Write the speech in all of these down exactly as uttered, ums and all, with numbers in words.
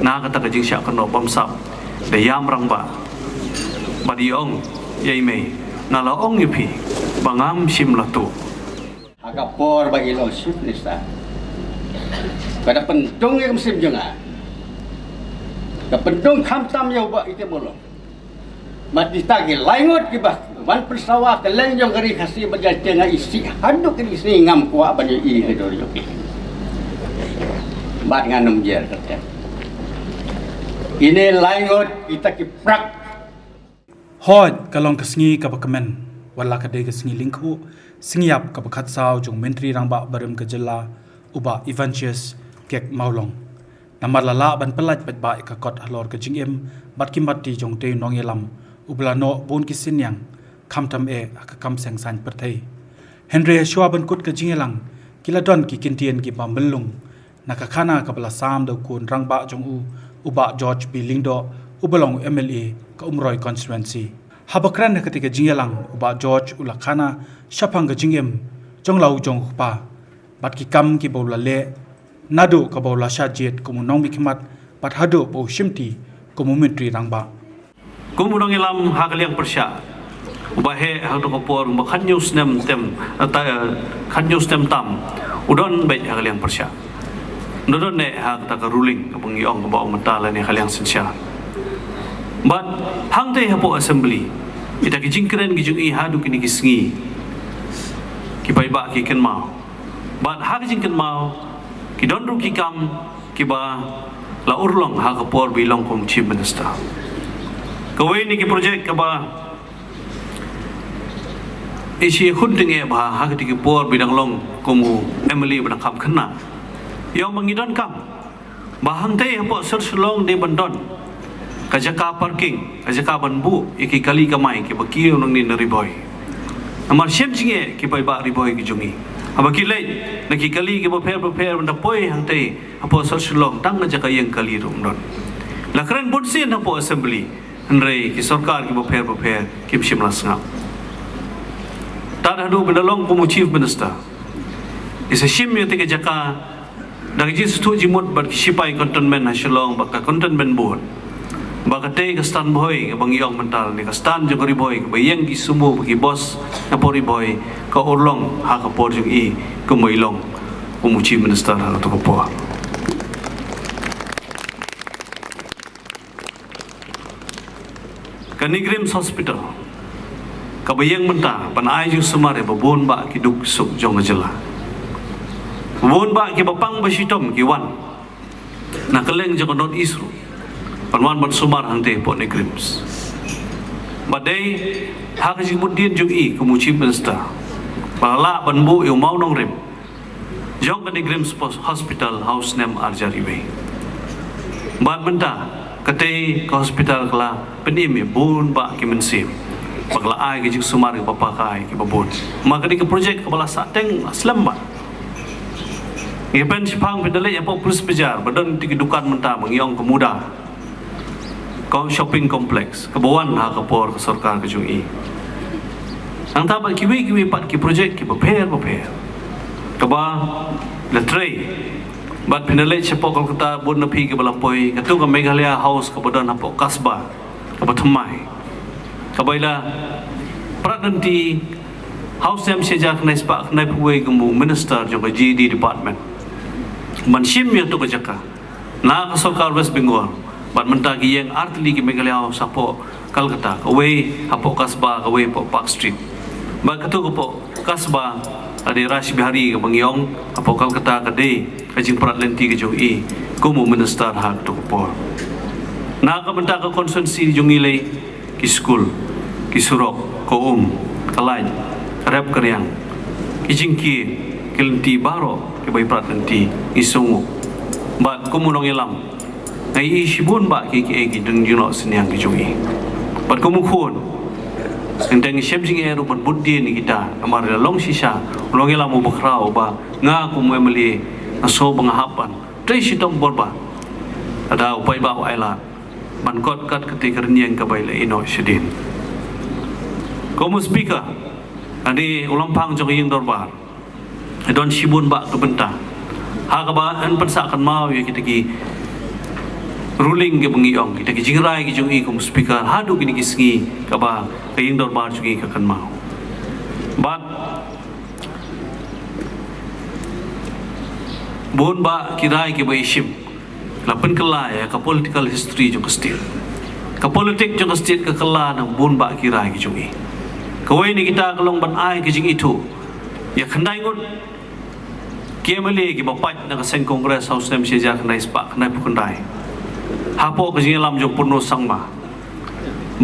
Na kata ka jingshah kynnoh bamsap da ïam rangbah, bad i ong ïa i mei, nga la ong ïa phi ba ngam shym la tuh. Ha ka por ba i long Chief Minister, ka da pyntung ïa ka mynsiem jong nga, ka pyntung khamtam ïa u Bah Itimulong. Bad ita ki lai ngut kiba wan pynsawa kylleng jong ka ri Khasi bad ïa nga isih haduh kine ki sngi ngam kwah ban ïohi ka dur jong ki. Bad ngan ym jer kyrteng. Kine lai ngut kita ki prak. Hooid, ka long ka sngi kaba kmen, wat la ka dei ka sngi lyngkhuh, sngi ïap kaba khatsaw jong u Myntri Rangbah barim ka jylla, u Bah Eventius Kiek Mawlong. Namar la lah ban pyllait paidbah ïa ka kot halor ka jingim bad ki mat ti jong utei u nongïalam uba la noh bun ki synñiang, khamtam eh ha ka kam seng saiñ pyrthei. Hynrei hashwa ban kut ka jingïalang, ki la don ki kyntien kiba myllung na ka khana kaba la sam da u khun rangbah jong u, u Bah George B Lyngdoh, uba long u M L A ka Umroi constituency. Haba kren ha katei ka jingïalang, u Bah George u la khana shaphang ka jingim jong la u jong u kpa bad ki kam kiba u la leh, naduh kaba u la shah jied kum u nongmihkhmat bad haduh ba u shimti kum u Myntri Rangbah. Kum u nongïalam ha ka liang pyrshah, uba heh ha kato ka por ba khathynñiew snem tem, eh, ta-, eh, khathynñiew snem tam, u don beit ha ka liang pyrshah. U don eh ha kata ka ruling kaba ngi ong kaba ong mynta lane ha ka liang synshar. Bad hangtei hapoh assembly, ita ki jingkren ki jong i haduh kine ki sngi, ki paidbah ki kynmaw. Bad ha ka jingkynmaw, ki don ruh ki kam kiba la urlong ha ka por ba i long kum u Chief Minister. Kawei na ki project kaba i shu khun tyngeh bha ha kata ki por ba i dang long kum u M L A ba dang kham khynnah, i ong ba ngi donkam ba hangtei hapoh Sor Shillong dei ban don ka jaka parking, ka jaka ban buh ïa ki kali kamai kiba kiew nangne na Ri Bhoi. Namar shem jingeh ki paidbah Ri Bhoi ki jong i, haba ki leit na ki kali kiba pher bapher ban da poi hangtei hapoh Sor Shillong, tang ka jaka ïeng kali ruh ym don. La kren bun sien hapoh assembly, hynrei ki sorkar kiba pher bapher kim shym la sngap. Tad haduh ba i da long kum u Chief Minister, i sa shim ïa katei ka jaka da ka jingsngewthuh jingmut bad ki shipai cantonment ha Shillong bad ka Cantonment Board, ba katei ka stand Bhoi kaba ngi ong mynta lane ka stand jong ka Ri Bhoi kaba ïeng ki sumo bad ki bus napoh Ri Bhoi, ka urlong ha ka por jong i kumba i long kum u Chief Minister ha kato ka por. Ka NEIGRIHMS Hospital kaba ïeng mynta ban ai jingsumar ïa ba bun bah ki duk suk jong ka jylla. Bun bah kiba pang ba shitom ki wan na kylleng jong ka North East ruh ban wan ban sumar hangtei hapoh NEIGRIHMS. Bad dei ha ka jingmut dien jong i kum u Chief Minister ba la lah ban buh ïa u mawnongrim jong ka NEIGRIHMS Hospital ha u snem ar hajar iwei. Bad mynta katei ka hospital ka la pynim ïa bun bah ki mynsiem, ba ka la ai ka jingsumar ïa ki paidbah kiba bun. Ma katei ka project kaba la sah teng slem bah. Ngi pen shiphang phi da leit hapoh Police Bazar ba don katei ka dukan mynta ba ngi ong ka Muda, ka shopping complex kaba wan ha ka por ka sorkar ka jong i. Nangta bad kiwei kiwei pat ki project kiba pher bapher kaba la trei. Bad phin da leit shapoh Kolkata, bun na phi kiba la poi, kato ka Meghalaya House kaba don hapoh Kasbah kaba thymmai, kaba i la prat lynti ha u snem shi hajar khyndai spah khyndaiphew wei kum u minister jong ka G D department ban shim ïa kato ka jaka na ka sorkar West Bengal. Bad mynta ki ïeng ar tylli ki Meghalaya House hapoh Kolkata, kawei hapoh Kasbah, kawei hapoh Park Street. Bad kato ka hapoh Kasbah, ka dei Rash Bihari kaba ngi ong, hapoh Kolkata ka dei ka jingprat lynti ka jong i kum u minister ha kato ka por. Na ka bynta ka constituency jong i lei, ki skul, ki surok, ka um, ka light, ka rep ka riang, ki jingkieng, ki lynti baroh kiba i prat lynti, i sngewnguh. Bad kum u nongïalam, nga ïohi shibun bah ki, ki, ki jingnoh synñiang ki jong i. Bad kum u khun, teng teng shem jingeh ruh ban bud dien ïa kita, namar la long shisha u nongïalam uba khraw uba nga kum u M L A nga sngew ba nga hap ban trei shitom bor bah. Lada u paidbah u ailad ban kot kat katei ka rynïeng kaba i la ïehnoh shadien. Kum u speaker, lane u lamphang jong ka ïing dorbar, don shibun bah ka bynta ha kaba yn pynsah kynmaw ïa kita ki ruling kiba ngi ong, kita ki jingrai ki jong i kum speaker, haduh kine ki sngi kaba ka ïing dorbar jong i ka kynmaw. Bad bun bah ki rai kiba i shim la pynkylla ïa ka political history jong ka state. Ka politik jong ka state ka kylla na bun bah ki rai ki jong i. Kawei na kita ka long ban ai ka jingithuh ïa khyndai ngut ki M L A kiba pait na ka seng Congress ha u snem shi hajar khyndai spah khyndaiphew khyndai hapoh ka jingïalam jong Purno Sangma.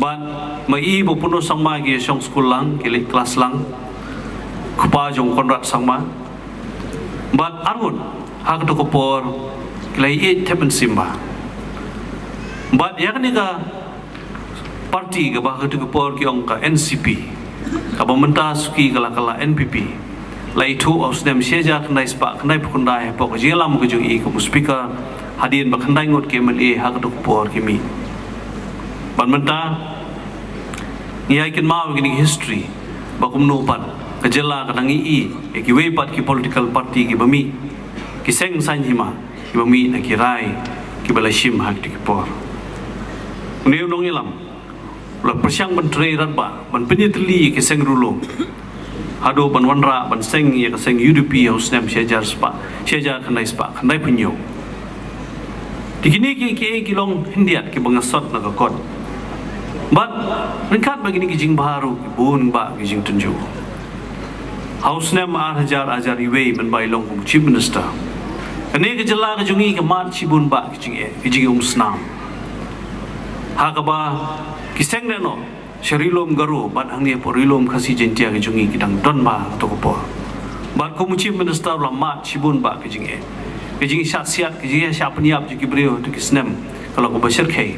Bad ma i bad u Purno Sangma ki shong skul lang, ki leit klas lang, kpa jong Conrad Sangma. Bad arngut ha kato ka por ki la ïeit thep mynsiem bha. Bad ïa kane ka party kaba ha kato ka por ki ong ka N C P, kaba mynta suki ka la kylla N P P, la ithuh ha u snem shi hajar khyndai spah khyndaiphew khyndai hapoh ka jingïalam ka jong i kum u speaker, hadien ba khyndai ngut ki M L A ha kato ka por ki mih. Bad mynta ngi ïai kynmaw ïa kine ki history ba kumno pat ka jylla ka dang ïohi ïa kiwei pat ki political party kiba mih, ki seng saiñ hima kiba mih na ki rai kiba la shim ha kito ki por. Une u nongïalam u la pyrshang ban trei radbah ban pynïatylli ïa ki seng riewlum, haduh ban wanrah ban seng ïa ka seng U D P ha u snem shi hajar spah, shi hajar khyndai spah khyndaiphew hynñiew. Te kine ki, ki, ki long khyndiat kiba nga sot na ka kot. Bad ryngkat bad kine ki jingbha ruh ki bun bah ki jingtynjuh. Ha u snem ar hajar, ar hajar iwei mynba i long kum u Chief Minister, kane ka jylla ka jong i ka mad shibun bah ki jingeh, ki jingeh umsnam, ha kaba ki seng lehnoh sha ri lum Garo bad hangne hapoh ri lum Khasi Jaiñtia ka jong i ki dang don bha ha kato ka por. Bad kum u Chief Minister u la mad shibun bah ki jingeh, ki jingshah siat, ki jingshah pynïap jong ki briew ha kito ki snem ka long kaba shyrkhei.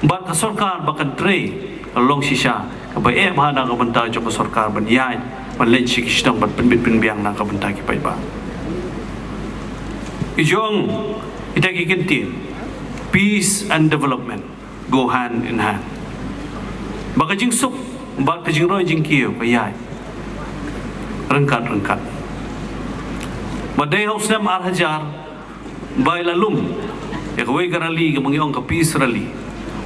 Bad ka sorkar ba kan trei ka long shisha kaba eh bha na ka bynta jong ka sorkar ban ïaid ban leit sha ki shnong ban pynbit pynbiang na ka bynta ki paidbah. I jong ita ki kyntien, peace and development go hand in hand. Ba ka jingsuk bad ka jingroi jingkiew ka ïaid ryngkat ryngkat. Ba dei ha u snem ar hajar ba i la lum ïa kawei ka rally kaba ngi ong ka peace rally,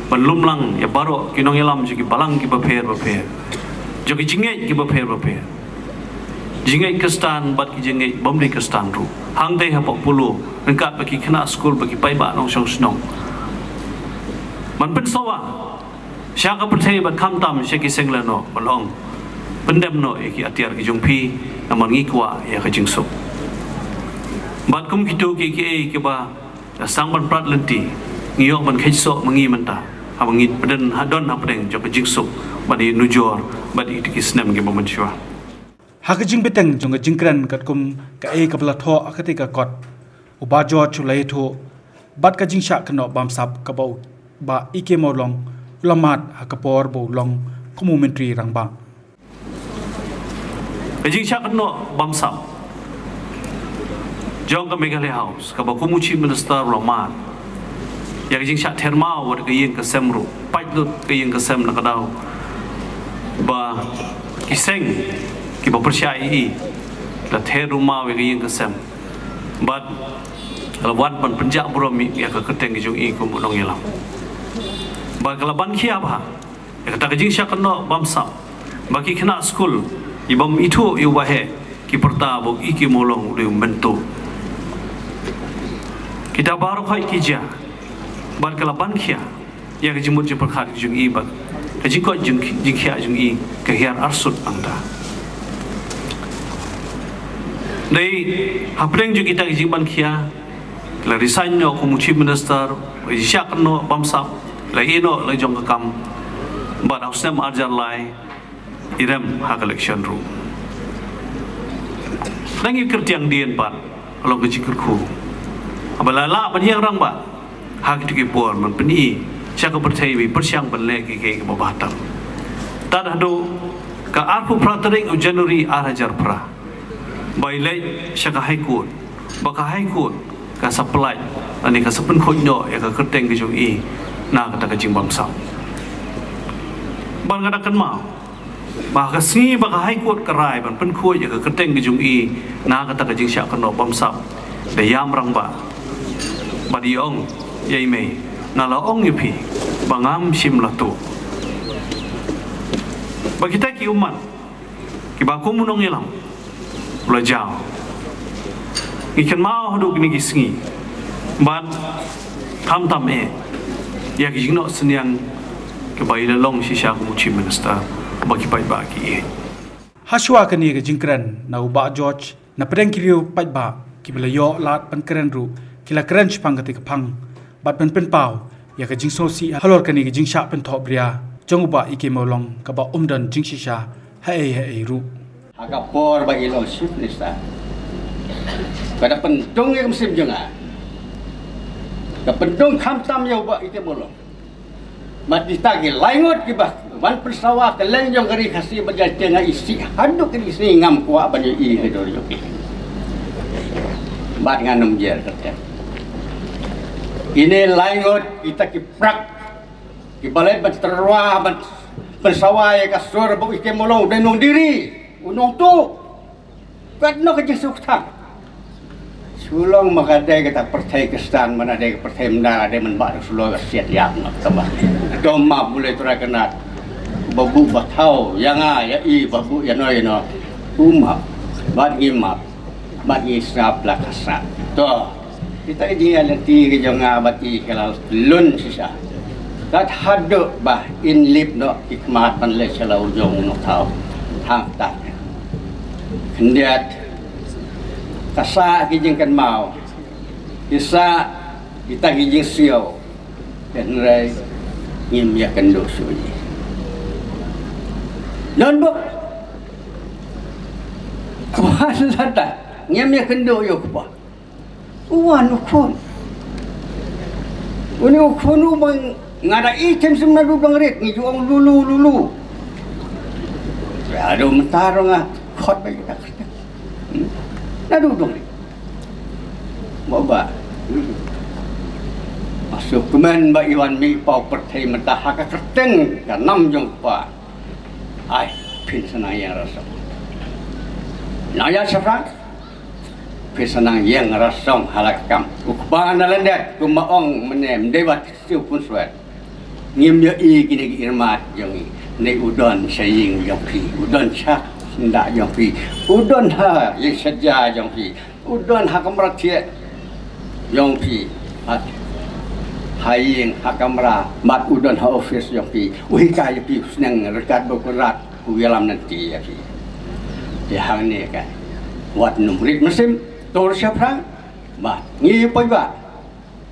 ban lum lang ïa baroh ki nongïalam jong ki balang kiba pher ba pher, jong ki jingngeit kiba pher ba pher, jingngeit Khristan bad ki jingngeit bym dei Khristan ruh, hangtei hapoh Polo, ryngkat bad ki khynnah skul bad ki paidbah nongshong shnong, ban pynsawa sha ka pyrthei bad khamtam sha ki seng lehnoh, ban ong, pyndem noh ïa ki atiar ki jong phi, namar ngi kwah ïa ka jingsuk. Bad kum kito kiei kiei kiba la sdang ban prat lynti, ngi ïoh ban kheiñ soh ma ngi mynta, haba ngi pdeng ha, don hapdeng jong ka jingsuk bad ïa nujor bad ïa ki snem kiba mynshuwa. Ha ka jingbteng jong ka jingkren katkum kaei kaba la thoh ha katei ka kot, u Bah George u la ïathuh bad ka jingshah kynnoh bamsap kaba u Bah E K Mawlong u la mad ha ka por ba u long kum u Myntri Rangbah. Ka jingshah kynnoh bamsap jong ka Meghalaya House kaba kum u Chief Minister u la mad ïa ka jingshah ther maw wat ka ïing ka sem ruh, pait lut ka ïing ka sem na ka daw ba ki seng kiba pyrshah ïa i la ther ruh maw ïa ka ïing ka sem. Bad ka la wan ban pynjah burom ïa ka kyrteng ka jong i kum u nongïalam. Bad ka la ban khia bha ïa kata ka jingshah kynnoh bamsap ba ki khynnah skul, i bym ithuh ïa u ba heh, ki pyrta ba u E K Mawlong u dei u myntoi. Kita baroh khoit ki jia. Bad ka la ban khia ïa ka jingmut jingpyrkhat ka jong i bad ka jingkoit jing, jingkhiah jong i ka hiar arsut hangta. Dei hapdeng jong kita ka jingban khia, la resign noh kum u Chief Minister, la shah kynnoh bamsap, la ïeh noh la jong ka kam. Bad ha u snem ar hajar lai i rem ha ka election ruh. Dang ïa kyrtiang dien pat ka long ka jingkyrkhu. Haba la lah ban ïeng rangbah ha kito ki por ban pyni sha ka pyrthei ba i pyrshang ban leh kiei kiei kiba bha tam. Tad haduh ka arphew phra tarik u January ar hajar phra ba i leit sha ka High Court, ba ka High Court ka sa pyllait lane ka sa pynkhuid noh ïa ka kyrteng ka jong i na kata ka jingbamsap. Bad nga da kynmaw ba ha ka sngi ba ka High Court ka rai ban pynkhuid ïa ka kyrteng ka jong i na kata ka jingshah kynnoh bamsap, da ïam rangbah bad i ong ïa i mei, Nga la ong ïa phi ba ngam shym la tuh. Ba kita ki ummat kiba kum u nongïalam u la jaw. Ngi kynmaw haduh kine ki sngi bad khamtam eh ïa ki jingnoh synñiang kiba i la long shisha kum u Chief Minister ba ki paidbah ki ïeit. Hashwa kane ka jingkren na u Bah George, na pdeng ki riew paidbah kiba la ïoh lad ban kren ruh ki la kren shaphang kata ka phang bad ban pynpaw ïa ka jingsngewsih halor kane ka jingshah pynthohbria jong u Bah E K Mawlong kaba um don jingshisha haei haei ruh. Ha ka por ba i long Chief Minister, ka da pynthut ïa ka mynsiem jong nga, ka pynthut khamtam ïa u Bah E K Mawlong. Bad kita ki lai ngut kiba wan pynsawa kylleng jong ka ri Khasi bad ïa nga isih haduh kine ki sngi ngam kwah ban ïohi ka dur jong ki. Bad ngan ym jer kyrteng. Kine lai ngut kita ki prak kiba leit ban tyrwa ban pynsawa ïa ka sur ba u E K Mawlong u dei u nongdiri, u nongtuh. Katno ka jingsuk tang. Shu long ma ka dei kata pyrthei Khristan, ma ka dei ka pyrthei Mawlai, dei man ba da shu long ka siat ïap na tama. Tama bulai tura kena babu batau, ïa nga, ïa i, babu, ïa no, ïa no. U map, bad ngi map, bad ngi sngap la ka sah. To. Kita i jingïalati ka jong nga bad i ka la lun shisha. Kat haduh ba in lip noh ki khmat ban leit sha la u jong u nongthaw. Hangta. Khyndiat. Ka sah ki jingkynmaw. Ki sah kita ki jingsngew. Hynrei ngim ïakynduh shuh ïa. Don bok. Kaba lada ngim ïakynduh ïa u kpa. U wan u khun. Une u khun u ba nga da i tem sim naduh dong rit ngi ju ong lulu lulu. Aduh mynta ruh nga khot ba ïa ka kyrteng. Hmm? Naduh dong rit. Ba ba. Masu kmen ba i wan mih paw pyrthei mynta ha ka kyrteng ka nam jong kpa. Ai, phin sa nang ïeng rasong. Nang ïa shaphrang. Phin sa nang ïeng rasong ha la ka kam. U kpa na lyndet, kumba ong mynne, ym dei ba siew pun swet. Ngim ïohi kine ki irmat jong ngi. Ngi u don sha ïing jong phi, u don sha ynda jong phi, u don ha ïing sha ja jong phi. U don ha kamra thiah jong phi. Bad ha ïing ha kamra. Bad u don ha office jong phi. U hikai ïa phi, u sneng ryngkat bad u Kynrad, u ïalam lynti ïa phi. Te hangne ka. Wat nym rit mynsiem, tur shaphrang. Bad ngi poi ba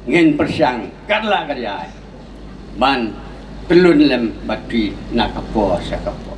ngin pyrshang katba lah ka jai ban pyllun lem bad phi na ka por sha ka por.